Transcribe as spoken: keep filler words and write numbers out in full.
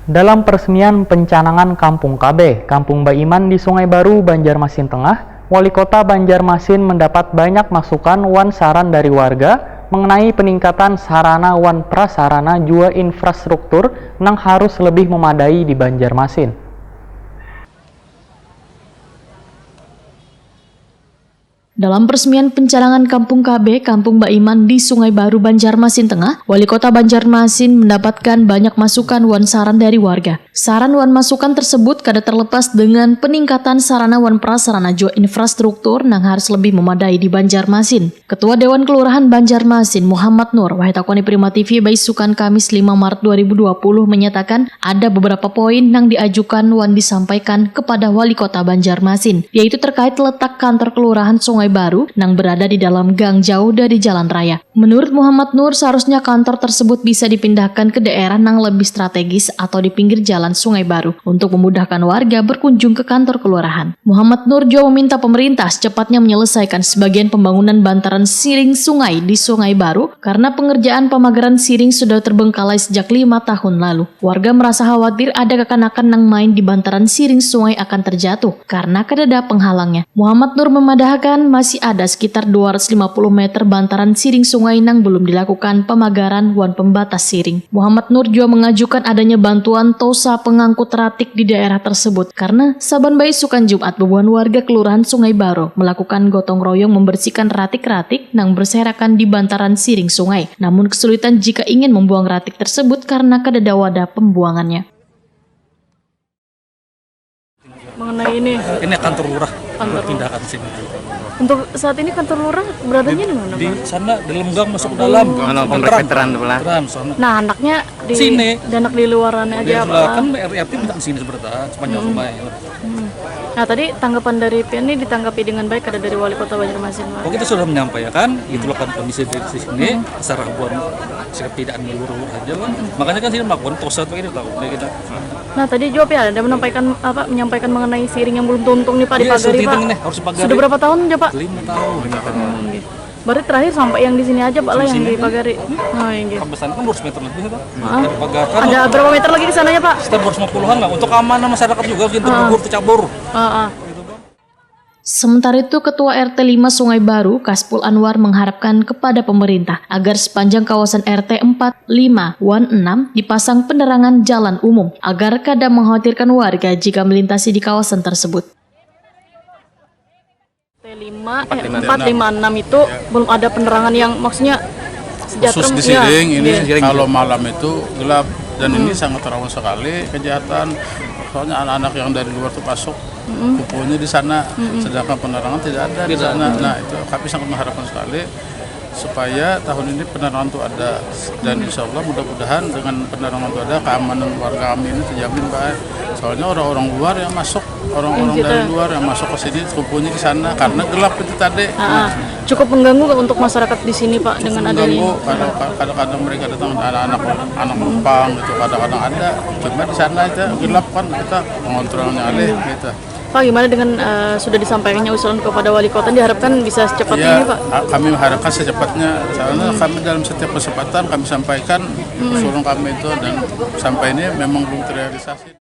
Dalam peresmian pencanangan Kampung K B, Kampung Baiman di Sungai Baru, Banjarmasin Tengah, Wali Kota Banjarmasin mendapat banyak masukan wan saran dari warga mengenai peningkatan sarana wan prasarana jua infrastruktur nang harus lebih memadai di Banjarmasin. Dalam peresmian pencanangan Kampung K B, Kampung Baiman di Sungai Baru, Banjarmasin Tengah, Wali Kota Banjarmasin mendapatkan banyak masukan wan saran dari warga. Saran wan masukan tersebut kada terlepas dengan peningkatan sarana wan prasarana jua infrastruktur nang harus lebih memadai di Banjarmasin. Ketua Dewan Kelurahan Banjarmasin, Muhammad Nur, wahai takuni Prima T V baisukan Kamis lima Maret dua ribu dua puluh, menyatakan ada beberapa poin nang diajukan wan disampaikan kepada Wali Kota Banjarmasin, yaitu terkait letak kantor Kelurahan Sungai Baru nang berada di dalam gang jauh dari jalan raya. Menurut Muhammad Nur, seharusnya kantor tersebut bisa dipindahkan ke daerah nang lebih strategis atau di pinggir jalan Sungai Baru untuk memudahkan warga berkunjung ke kantor kelurahan. Muhammad Nur jua meminta pemerintah secepatnya menyelesaikan sebagian pembangunan bantaran siring sungai di Sungai Baru karena pengerjaan pamagaran siring sudah terbengkalai sejak lima tahun lalu. Warga merasa khawatir ada kakanakan nang main di bantaran siring sungai akan terjatuh karena kadada penghalangnya. Muhammad Nur memadahkan masih ada sekitar dua ratus lima puluh meter bantaran siring sungai nang belum dilakukan pamagaran wan pembatas siring. Muhammad Nur jua mengajukan adanya bantuan tosa pengangkut ratik di daerah tersebut karena saban baisukan Jumat bubuhan warga Kelurahan Sungai Baru melakukan gotong royong membersihkan ratik-ratik nang berserakan di bantaran siring sungai. Namun kesulitan jika ingin membuang ratik tersebut karena kadada wadah pembuangannya. Mengenai ini, ini kantor lurah, kantor lurah pindahkan sini. Untuk saat ini kantor lurah beradanya di mana, di Pak? Sana dalam gang masuk dalam. Mana komplek veteran tu lah. Veteran sana. Nah, anaknya di sini. Anak di luaran aja, Pak. Kan R R T minta sini sebenarnya sepanjang rumah ya. Hmm. Nah, tadi tanggapan dari pian ini ditanggapi dengan baik, ada dari Wali Kota Banjarmasin, Pak. Oh, kita sudah menyampaikan, itulah kan kondisi dari sini, secara buat sikap tidak menyeluruh aja lah. Makanya kan sini melakukan tosat ini tahu, kayak gitu. Nah, tadi juga pian ada menampaikan apa, menyampaikan mengenai siring yang belum tuntung nih, Pak, di pagari, Pak. Nih, harus dipagari. Sudah berapa tahun aja, Pak? Lima tahun. Hmm, gitu. Berarti terakhir sampai yang di sini aja, Pak, lah, yang dipagari. Oh, iya, gitu. Sampai sana kan dua ratus meter lebih itu. Heeh. Dipagari. Ada berapa meter lagi ke sananya, Pak? Sekitar dua ratus lima puluhan lah, untuk keamanan masyarakat juga, gitu, cabur, tercabur. Heeh. Sementara itu, Ketua R T lima Sungai Baru, Kaspul Anwar, mengharapkan kepada pemerintah agar sepanjang kawasan R T empat, lima, wan enam dipasang penerangan jalan umum agar kada mengkhawatirkan warga jika melintasi di kawasan tersebut. T lima, eh, empat lima enam itu belum ada penerangan yang maksudnya sejahtera, khusus di ya, siring ini, iya. Kalau malam itu gelap dan ini sangat rawan sekali kejahatan. Soalnya anak-anak yang dari luar tuh masuk, kumpulnya di sana, sedangkan penerangan tidak ada di sana. Nah, itu kami sangat mengharapkan sekali supaya tahun ini penerangan tuh ada, dan insya Allah mudah-mudahan dengan penerangan tuh ada, keamanan warga kami ini terjamin, Pak. Soalnya orang-orang luar yang masuk, orang-orang dari luar yang masuk ke sini kumpulnya di sana karena gelap itu tadi. Ah, ah. Cukup mengganggu nggak untuk masyarakat di sini, Pak, dengan adanya? Cukup mengganggu, kadang-kadang mereka datang, anak-anak, anak numpang gitu, kadang-kadang ada. Cuma di sana aja gelap kan, kita mengontrolnya alih gitu. Pak, gimana dengan, eh, sudah disampaikannya usulan kepada wali kota, diharapkan bisa secepatnya ini, Pak? Ya, kami harapkan secepatnya, soalnya kami dalam setiap kesempatan kami sampaikan usulan kami itu, dan sampai ini memang belum terrealisasi.